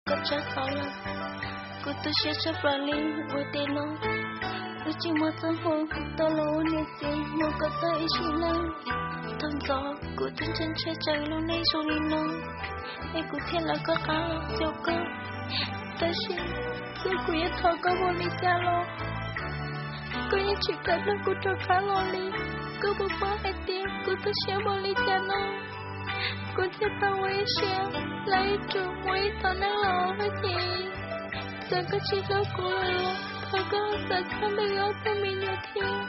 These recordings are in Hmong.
Koj tsav xov lawm, kuv tu siab tshaj plaws li. Ua tej no, wb tsis muaj txoj hmoo tau los ua niam txiv mus kom txog ib sim neej. Thaum ntxov kuv twb ntshai ntshai tsam lub neej zoo li no, es kuv thiaj lawv koj qab los xyuas koj. Tab sis txawm kuv yuav thov koj ua li cas los, koj yeej tsis kam nrog kuv rov qab los li. Koj puas paub hais tias kuv tu siab npaum li cas no, kuv thiaj tau ua ib siab lawv ib tug mus ib tog neej los Hwj Chim. Txawm koj tsis hlub kuv lawm los thov koj txav txog ntawm wb ob tug me nyuam thiab.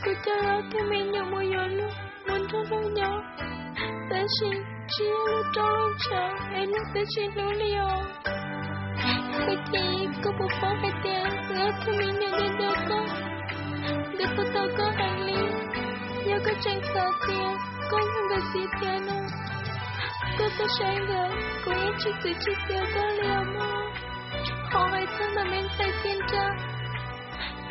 Kuv coj wb ob tug me nyuam mus yuav luag, mus nrog luag nyob, tab sis tsis yog luag rau luag ntshaw es luag twb tsis hlub li os. Hwj Chim, koj puas paub hais tias wb ob tug me nyuam nco nco koj, nkawd tos tos koj heev li. Yog koj tseem xav tias koj yog nkawd txiv tiag no, koj tuaj saib nkawd, kuv yeej tsis txwv tsis txiav koj li os mog. Ho hais txog ntawm me ntxhais Ci Nra,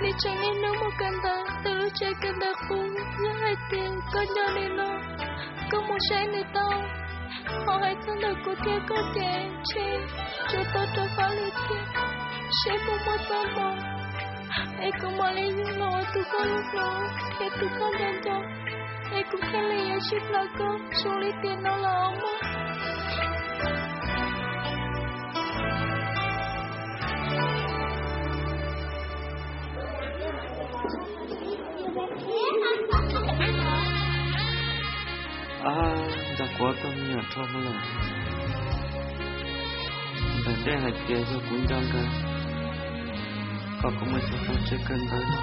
nws tseem niaj hnub mus kawm ntawv ntawm lub tsev kawm ntawv qub, yog hais tias koj nco nws no, koj mus saib nws tau. Ho hais txog ntawm kuv thiab koj ces ntshe tsuas tau rov qab li thiab, seb puas muaj txoj hmoo es kuv mam li yug los ua tus koj hlub hlub thiab tus koj nco nco, es kuv thiaj li yuav tsis hlawv koj zoo li tiam no los mog. Ab, nco kuv ob tug me nyuam dhau hwv lawm. Ntawm ntej hais tias yog kuv nco nkawd kom kuv mus xyuas tau tsev kawm ntawv no,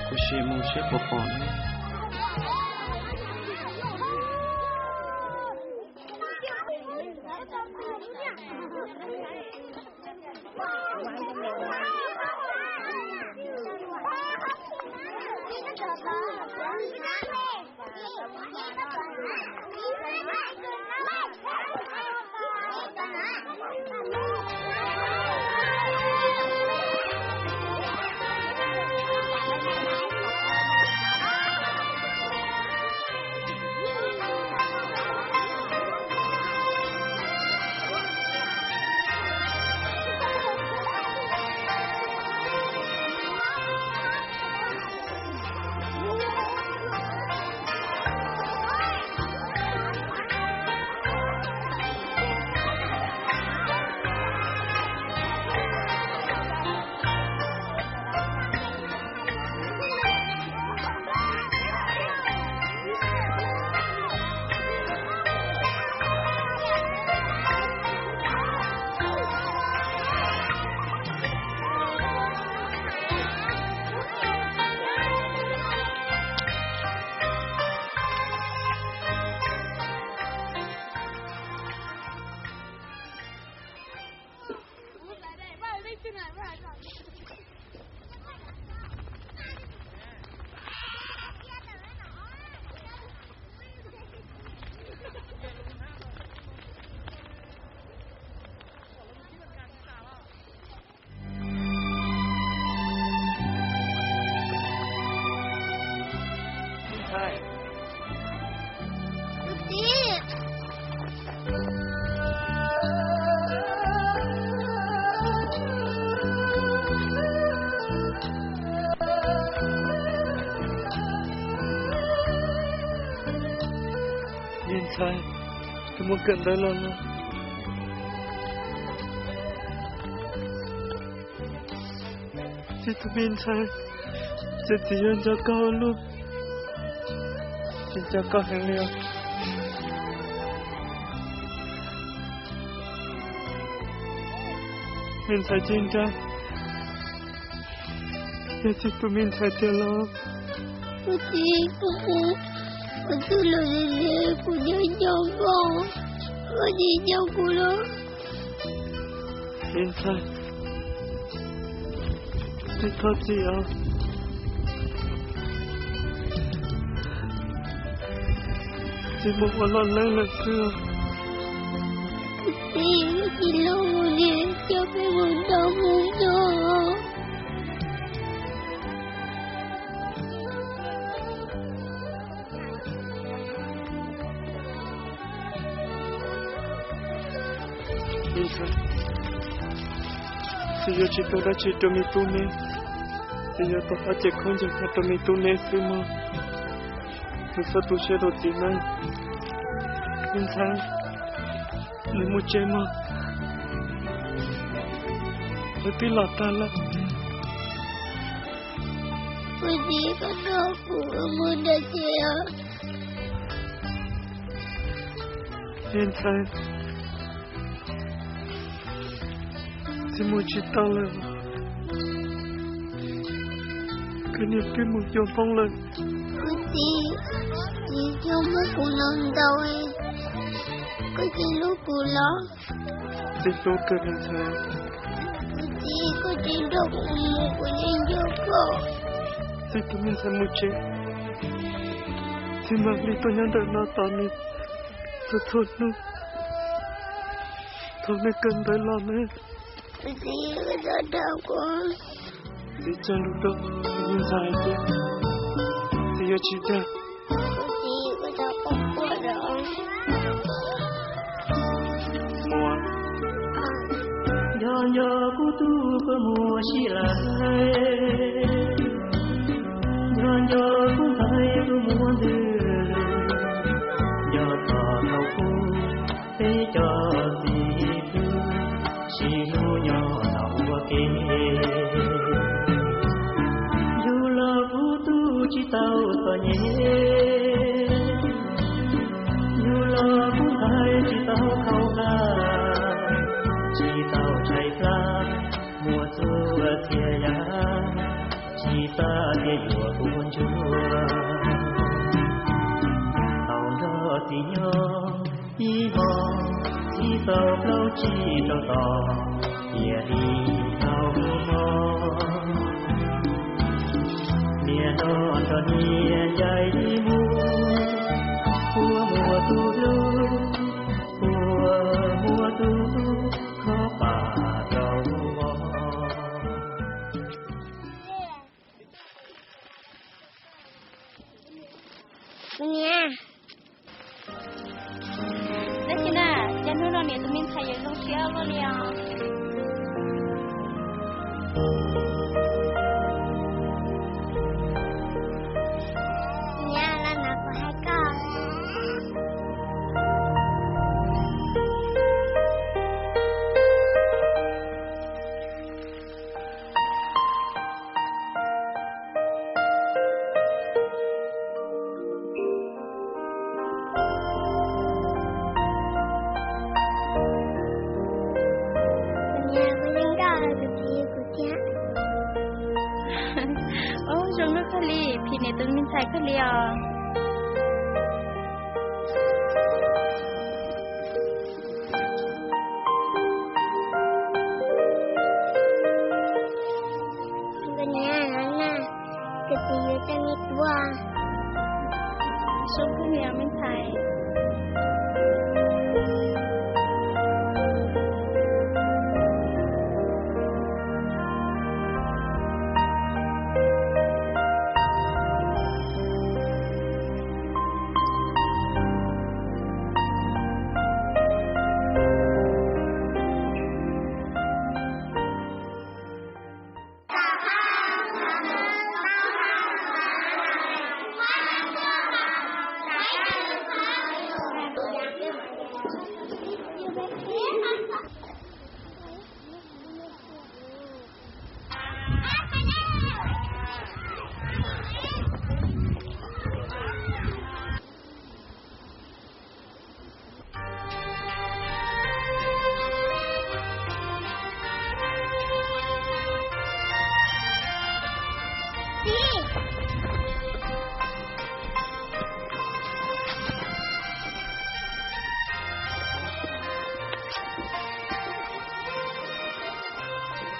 kuv sim mus seb puas pom ne. Me ntxhais, koj mus kawm ntawv los no. Txij tus me ntxhais, txiv txiv yuav nco koj ua luaj, txiv nco koj heev li os. Me ntxhais Ci Nra, yog txiv tus me ntxhais tiag los? Kuv txiv, kuv, kuv twb los li kuv nco nco koj, koj tsis nco kuv los? Me ntxhais, tsis txhob txim os. Txiv mus ua loj leeb lawm xwb. Txiv, txiv los mus li, coj peb mus nrog mus nrog. Me ntxhais, txiv yuav tsis tau dab tsi rau me tub neb, txiv yuav tau qhov cem khaub ncaws no rau me tub neb xwb mog. Nws txhob tu siab rau txiv nawb. Me ntxhais, nws mus tsev mog, nws twb los tag lawm. Kuv txiv, koj nrog kuv mus dab tsi os? Me ntxhais, txiv mus tsis tau lawm, kuv niam twb mus yuav Hmoob lawm. Kuv txiv, txiv coj muab kuv los ntaus, koj tsis hlub kuv los? Txiv hlub kawg me ntxhais. Kuv txiv, koj tsis nrog kuv mus kuv yeej nco koj. Txiv tus me ntxhais mus tsev, txiv mam li tuaj nyob ntawm no tos nws txhua txhua hnub. Thaum nws kawm ntawv los ne, txiv, txiv txhob dag kuv. Txiv cog lus rau me ntxhais hais tias txiv yuav tsis dag. Txiv, koj txhob quaj quaj os. Muaj, nco nco kuv tus kua muag sib laim, nco nco kuv ntxhais tus muaj ntws lus, nco txog thaum ub peb cov txiv pw sib hlub nyob tom ua ke. Yug los kuv tub tsis tau txom nyem, yug los kuv ntxhais tsis tau khaub hlab, tsis tau tshaib plab, muaj txhua txhia yam tsis xav tias yuav ua ntsuag. Tau nrog txiv nyob ib hmos, txiv tau plaub tsib rau tom, tiam li tau mob. Niam no nrog niam ncaim mus, kua muag tus hlub, kua muag tus hlub, khob pam rau vog. Niam, dab tsi na, cas hnub no niam tus me ntxhais yuav zoo siab luaj li os? Niam, los no kuv hais koj. Kuv niam, kuv yeej nkauj, kuv txiv yog kuv thiab. Ub, zoo nkauj kawg li, phim niam tus me ntxhais kawg li os. Kuv niam, kuv txiv yuav coj me tub. Zoo kawg li me ntxhais.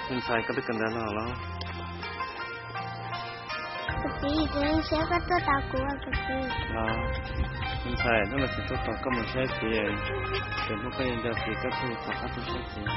Me ntxhais, koj twb kawm ntawv no los? Kuv txiv, kuv zoo siab koj tuaj tos kuv os kuv txiv. Los, me ntxhais, hnub no txiv tuaj tos koj mus saib txiv, ces hnub koj yuav nco txiv koj thiaj tau qab tuaj saib txiv.